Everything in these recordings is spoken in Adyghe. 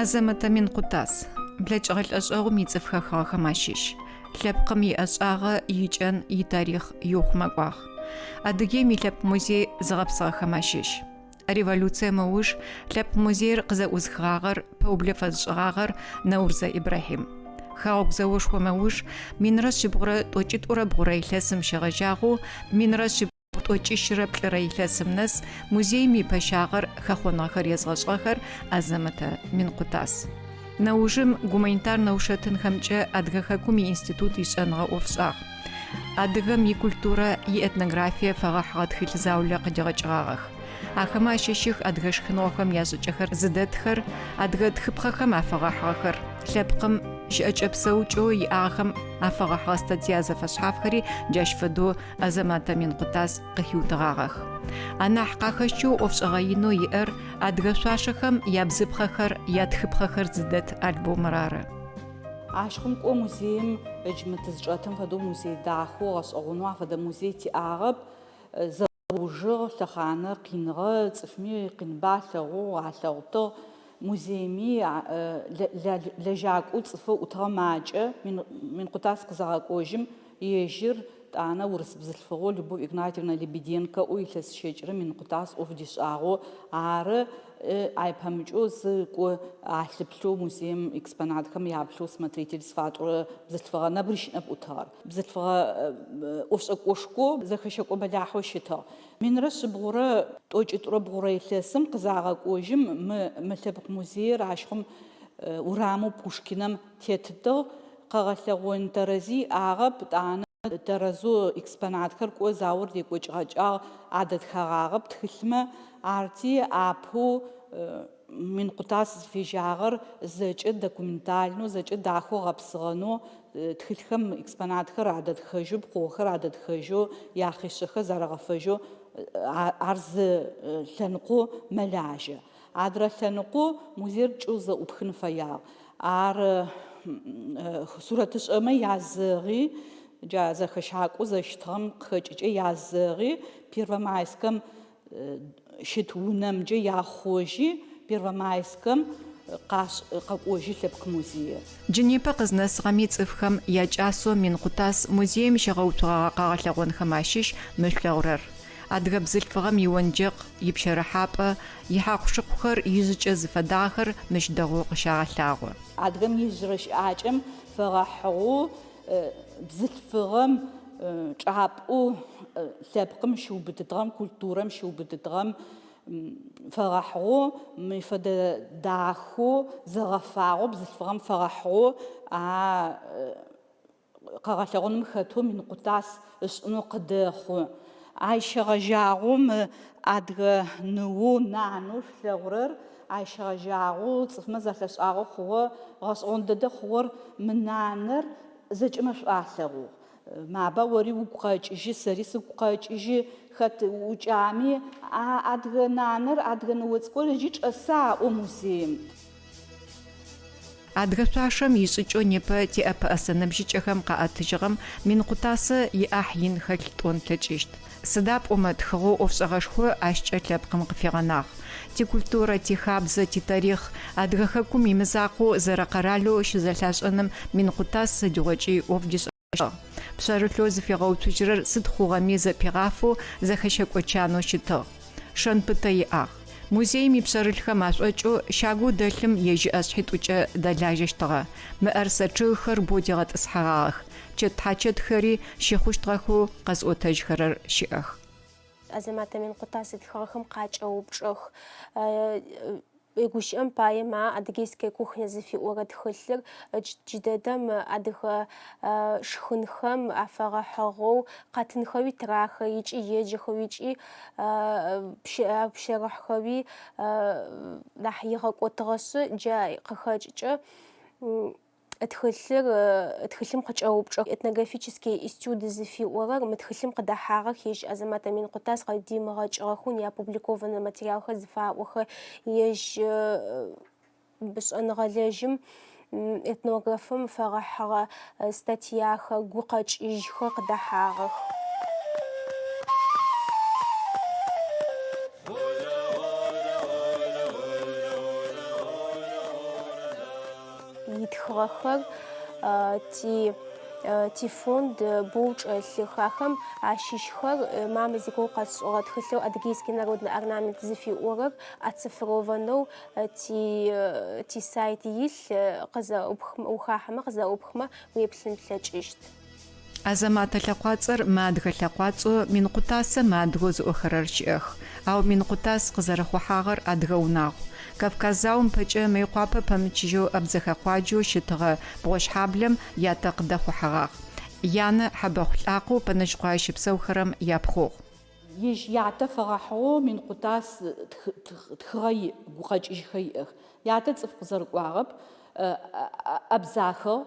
Азэмэтэ Минкъутас, блэкӏыгъэ лӏэшӏэгъум ицӏыф хэхыгъэхэм ащыщ. Лъэпкъым иӏэшӏагъэ, икӏэн, итарихъ иухъумэкӏуагъ. Адыгеим и Лъэпкъ музей зыгъэпсыгъэхэм ащыщ. Революцием ыуж Лъэпкъ музеир къызэӏузыхыгъагъэр, пэублэ фэзышӏыгъагъэр Наурзэ Ибрахьим. Хэгъэгу зэошхом ыуж 1192 илъэсым щегъэжьагъэу 1193 илъэсым нэс музеим ипэщагъэр, хэхъоныгъэхэр езгъэшӏыгъэхэр Азэмэтэ Минкъутас. Нэужым гуманитарнэ ушэтынхэмкӏэ Адыгэ хэкум иинститут ишӏэныгъэ ӏофшӏагъ. Адыгэм икультурэ, иэтнографие фэгъэхьыгъэ тхылъ заулэ къыдигъэкӏыгъагъэх. Ахэмэ ащыщых адыгэ шхыныгъохэм яшӏыкӏэхэр зыдэтхэр, адыгэ тхыпхъэхэм афэгъэхьыгъэхэр, лъэпкъым щыӏэкӏэ-псэукӏэу иӏагъэхэм афэгъэхьыгъэ статья зэфэшъхьафхэри джащ фэдэу Азэматэ Минкъутас къыхиутыгъагъэх. Анахь къахэщэу ӏофшӏэгъэ инэу иӏэр адыгэ шъуашэхэм ябзыпхъэхэр, ятхыпхъэхэр зыдэт альбомыр ары. Ащыгъум кӏо музеим ыдж мы тызчӏэтым фэдэу музей дахэу, гъэшӏэгъонэу афэдэ музей тиӏагъэп. Зэужыгъ, лъэхъаныр къиныгъэ, цӏыфми къиныбэ алъэгъугъ, алъэгъутыгъ. Музейми лэжьакӏоу цӏыфэу ӏутыгъэ макӏэ. Минкъутас къызагъэкӏожьым, ежьыр тӏанэ урыс бзылъфыгъэу Любовь Игнатьевна Лебеденко ӏоу илъэс щэкӏырэ Минкъутас ӏоф дишӏагъэу ары. Ай пэмыкӏэу зы кӏо алъыплъэу музеим экспонатхэм яплъэу смотритель зыфатӏорэ бзылъфыгъэ нэбгырищ ныӏэп ӏутыгъэр. Бзылъфыгъэ ӏофшӏэкӏошхоу, зэхэщэкӏо бэлахьэу щытыгъ. 1193 илъэсым къызагъэкӏожьым мы мы лъэпкъ музеир ащыгъум урамэу Пушкинэм тетытыгъ. Къэгъэлъэгъон тэрэзи иӏагъэп, тӏанэ тэрэзэу экспонатхэр кӏо заор рекӏокӏыгъэкӏагъ, адэтхэгъагъэп тхылъмэ. Арти апэу Минкъутас зыфежьагъэр зэкӏэ документальнэу, зэкӏэ дахэу гъэпсыгъэнэу, тхылъхэм экспонатхэр адэтхэжьэу, пкъыгъохэр адэтхэжьэу, яхъишъэхэр зэрагъэфэжьэу ар зы лъэныкъоу мэлажьэ. Адрэ лъэныкъоу музеир кӏэу зэӏупхын фэягъ. Ар сурэтышӏэмэ язэгъи, джа зэхэщакӏоу зэрэщытыгъэм къыхэкӏыкӏэ язэгъи, Первомайскэм щыт унэмкӏэ яхъожьи, Первомайскэм къэкӏожьы Лъэпкъ музеир. Джы непэ къызнэсыгъэми цӏыфхэм якӏасэу Минкъутас музеим щыгъэуцугъэгъэ къэгъэлъэгъонхэм ащыщ мы шъулъэгъурэр. Адыгэ бзылъфыгъэм ионджэкъ, ипщэрыхьапӏэ, ихьакъу-шыкъухэр ижъыкӏэ зыфэдагъэхэр мыщ дэгъоу къыщагъэлъагъо. Адыгэм ижъырэ щыӏакӏэм фэгъэхьыгъэу бзылъфыгъэм чӏапӏэу лъэпкъым щиубытытыгъэм, культурэм щиубытытыгъэм фэгъэхьыгъэу, мы фэдэ дахэу, зэгъэфагъэу бзылъфыгъэм фэгъэхьыгъэу а къэгъэлъэгъоным хэтэу Минкъутас ышӏынэу къыдэхъу. Ай щегъэжьагъэу мы адыгэ ныоу, нанэу шъулъэгъурэр, ай щегъэжьагъэу цӏыфмэ зэлъашӏагъэ хъугъэ, гъэшӏэгъон дэдэ хъугъэр мы нанэр зэкӏэмэ шӏу алъэгъугъ. Маба ори угу къэкӏыжьы, сэри сыгу къэкӏыжьы, хэт ӏукӏами, а адыгэ нанэр, адыгэ ныо цӏыкӏур ыджи чӏэса аӏо музеим. Адыгэ шъуашэм ишӏыкӏэу непэ тиӏэпэӏэсэ ныбжьыкӏэхэм къаӏэтыжьыгъэм Минкъутасэ иӏахь ин хэлъ тӏон тлъэкӏыщт. Сыда пӏомэ тхыгъэу ӏофшӏэгъэшхо ащкӏэ лъэпкъым къыфигъэнагъ. Тикультурэ, тихабзэ, титарихъ Адыгэ хэкум имызакъоу зэрэкъэралэу щызэлъашӏэным Минкъутас сыдигъокӏи ӏоф дишӏэщтыгъ. Пшъэрылъэу зыфигъэуцужьырэр сыд хъугъэми зэпигъафэу, зэхэщэкӏо чанэу щытыгъ. Шэн пытэ иӏагъ. Музеим ипшъэрылъхэм ашӏокӏэу щагоу дэлъым ежь ыӏэшъхьитӏукӏэ дэлажьэщтыгъэ. Мыӏэрысэ чъыгхэр боу дигъэтӏысхьэгъагъэх. Чэт-тхьачэтхэри щыхъущтыгъэхэу къэзыӏотэжьхэрэр щыӏэх. Азэматэ Минкъутас ытхыгъэхэм къакӏэупчӏэх. Гущыӏэм пае ма Адыгейская кухня зыфиӏорэ тхылъыр джыдэдэм адыгэ шхынхэм афэгъэхьыгъэу къэтынхэуи тырахы ыкӏи еджэхэу ыкӏи пщэрыхьхэуи нахь игъэкӏотыгъэшъы джа къыхэкӏыкӏэ Тхылъыр, тхылъым къыкӏэупчӏэх. Этнографические этюды зыфиӏорэр мы тхылъым къыдэхьагъэх ежь Азэматэ Минкъутас къыдимыгъэкӏыгъэхэу неопубликованнэ материалхэр зыфаӏохэр, ежь шӏэныгъэлэжьым, этнографым фэгъэхьыгъэ статьяхэр, гукъэкӏыжьхэр къыдэхьагъэх. ытхыгъэхэр ти тифонд боу чӏэлъых. Ахэм ащыщхэр мамэ зигугъу къэсшӏыгъэ тхылъэу Адыгейский народный орнамент зыфиӏорэр оцифрованнэу ти тисайт илъ, къызэӏупхмэ, ухахьэмэ къызэӏупхмэ уеплъын плъэкӏыщт. Азэматэ лъэкъуацӏэр мыадыгэ лъэкъуацӏэу Минкъутасэ мыадыгэу зыӏохэрэр щыӏэх. Ау Минкъутас къызэрыхъухьагъэр адыгэ унагъу. Кавказ заом пэкӏэ Мыекъуапэ пэмычыжьэу абдзэхэ къуаджэу щытыгъэ Бгъошхьаблэм ятэ къыдэхъухьэгъагъ. Янэ Хьабэхъу лӏакъоу Пэнэжьыкъуае щыпсэухэрэм япхъугъ. Ежь ятэ фэгъэхьыгъэу Минкъутас тхыгъэ иӏ, гукъэкӏыжьхэр иӏэх. Ятэ цӏыф къызэрыкӏуагъэп, абдзахыгъ.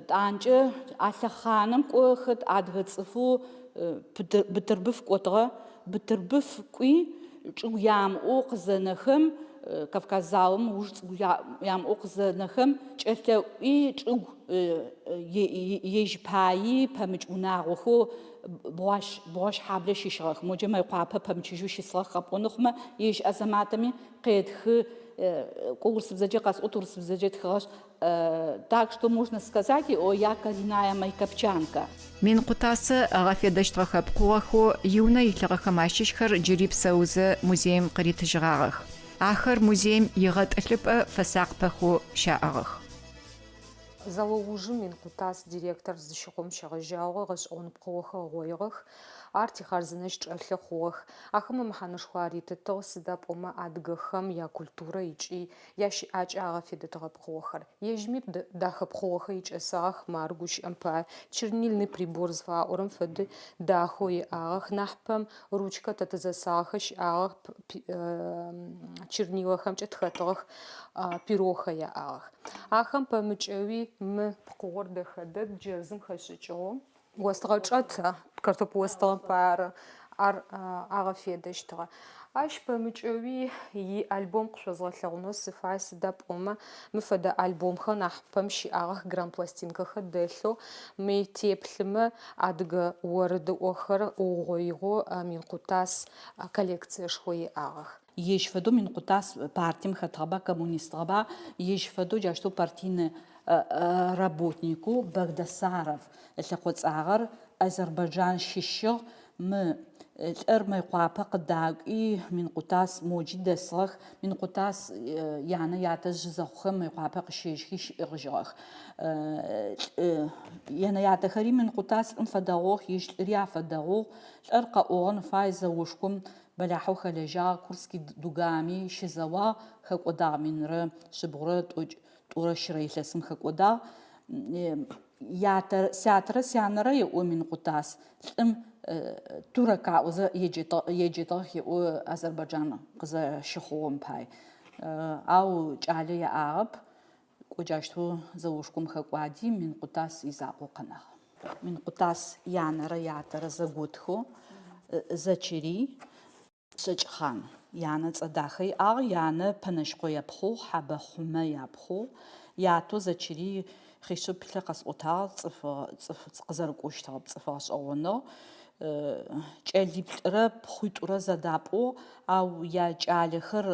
Тӏанкӏэ а лъэхъаным кӏо хэт адыгэ цӏыфэу Бытырбыф кӏотыгъэ. Бытырбыф кӏуи, чӏыгу ямыӏэу къызэнэхэм, Кавказ заом ыуж чӏыгу ямыӏэу къызэнэхэм, кӏэлъэӏуи чӏыгу ежь паи пэмыкӏ унагъохэу Бгъошхьаблэ щыщыгъэх. Моджэ Мыекъуапэ пэмычыжьэу щысыгъэх къэпӏонэу хъумэ, ежь Азэматэми къетхы, кӏо урысыбзэкӏэ къэсӏот, урысыбзэкӏэ тхыгъэшъ, Так что можно сказать, о, я коренная майкопчанка. Минкъутасэ ыгъэфедэщтыгъэхэ пкъыгъохэу иунэ илъыгъэхэм ащыщхэр джыри псэузэ музеим къыритыжьыгъагъэх. Ахэр музеим игъэтӏылъыпӏэ фэсакъыпэхэу щаӏыгъых. Зэо ужым Минкъутас директор зыщыхъум щегъэжьагъэу гъэшӏэгъон пкъыгъохэр ыгъоигъэх, ар тихъарзынэщ чӏэлъы хъугъэх. Ахэмэ мэхьанэшхо аритытыгъ, сыда пӏомэ адыгэхэм якультурэ ыкӏи ящыӏакӏэ агъэфедэтыгъэ пкъыгъохэр. Ежьми дахэ пкъыгъохэр икӏэсагъэх, мары гущыӏэм пае, чернильный прибор зыфаӏорэм фэдэ дахэу иӏагъэх, нахьыпэм ручкэ тэ тызэсагъэхэр щыӏагъэх, чернилэхэмкӏэ тхэтыгъэх, перохэр яӏагъэх. Ахэм пэмыкӏэуи мы пкъыгъор дэхэ дэд, джэрзым хэшӏыкӏыгъэу. Остыгъэ чӏэт, картоп остыгъэм пае ары ар агъэфедэщтыгъэ. Ащ пэмыкӏэуи иальбом къышъозгъэлъэгъунэу сыфай, сыда пӏомэ мы фэдэ альбомхэр нахьыпэм щыӏагъэх, грампластинкэхэр дэлъэу, мы теплъымэ адыгэ орэдыӏохэр угъоигъэу Минкъутас коллекциешхо иӏагъэх. Ежь фэдэу Минкъутас партием хэтыгъэба, коммунистыгъэба, ежь фэдэу джащтэу партийнэ работникэу Багдасаров ылъэкъоцӏагъэр Азербайджан щыщыгъ. Мы лӏыр Мыекъуапэ къыдакӏуи, Минкъутас моджи дэсыгъэх. Минкъутас янэ ятэжъ зэхъухэм Мыекъуапэ къыщэжьхи щиӏыгъыжьыгъэх. Янэ ятэхэри Минкъутас лӏым фэдэгъугъэх, ежь лӏыри афэдэгъугъ. Лӏыр къэӏогъэн фай зэошхом Бэлахьэу хэлэжьагъ, Курский дугами щызэуагъ, хэкӏодагъ минрэ шъыбгъурэ тӏокӏ тӏурэ щырэ илъэсым хэкӏодагъ. Ятэ, сятэрэ сянэрэ еӏо Минкъутас, лӏым турок аӏозэ еджэтыгъэх еӏо Азербайджан къызэщыхъугъэм пай. Ау кӏалэ яӏагъэп. Кӏо джащтэу зэошхом хэкӏуади, Минкъутас изакъоу къэнагъ. Минкъутас янэрэ ятэрэ зэготхэу Зэчэрый Шъэкӏхъан. Янэ цӏэ дахэ иӏагъ, янэ Пэнэшъыкъо япхъугъ, Хьабэхъумэ япхъугъ. Ятэу Зэчэрый хъишъэ пылъэ къэсӏотагъ, цӏыф цӏыф къызэрыкӏощтыгъэп, цӏыф гъэшӏэгъоныгъ. Кӏэлиплӏырэ пхъуитӏурэ зэдапӏугъ, ау якӏалэхэр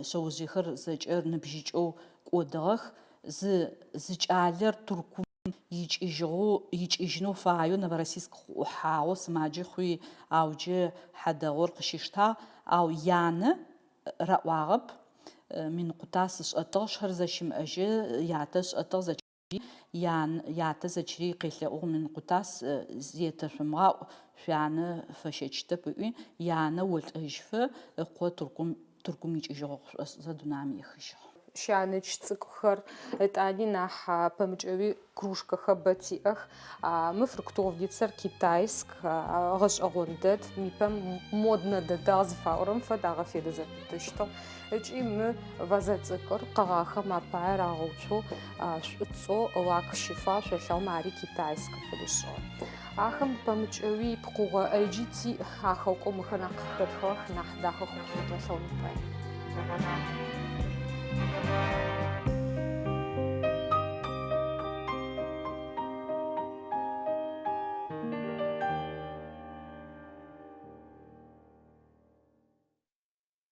Шъэожъыехэр зэкӏэ ныбжьыкӏэу кӏодыгъэх. Зы зы кӏалэр Тыркум икӏыжьыгъэу, икӏыжьынэу фаеу Новороссийск ӏухьагъэу сымаджэ хъуи, ау джы хьадэгъур къыщиштагъ. Ау янэ раӏуагъэп. Минкъутас ышӏэтыгъ, шэр зэщымыӏэжьы, ятэ ышӏэтыгъ Ятэ Зэчрей къелъэӏугъ Минкъутас зетэшъумыгъаӏу, шъуянэ фэщэчытэп ыӏуи, янэ олӏэжьыфэ ыкъо Тыркум Тыркум икӏыжьыгъэу къышӏошӏызэ дунаим ехыжьыгъ. Щаныч цӏыкӏухэр, ытӏани нахь пэмыкӏэуи кружкэхэр бэ тиӏэх. Мы фруктовницэр китайск, гъэшӏэгъон дэд, непэ моднэ дэдагъ зыфаӏорэм фэд агъэфедэ зэпытыщтыгъ. Ыкӏи мы вазэ цӏыкӏур къэгъагъхэм апае рагъэуцоу шӏуцӏэу лак щыфагъ, шъолъэгъумэ ари китайскэ фэдэу шӏыгъэ. Ахэм пэмыкӏэуи пкъыгъо ӏэджи тиӏ, ахэу кӏо мыхэр нахь къыхэтхыгъэх, нахь дахэхэу къышъодгъэлъэгъуным пае.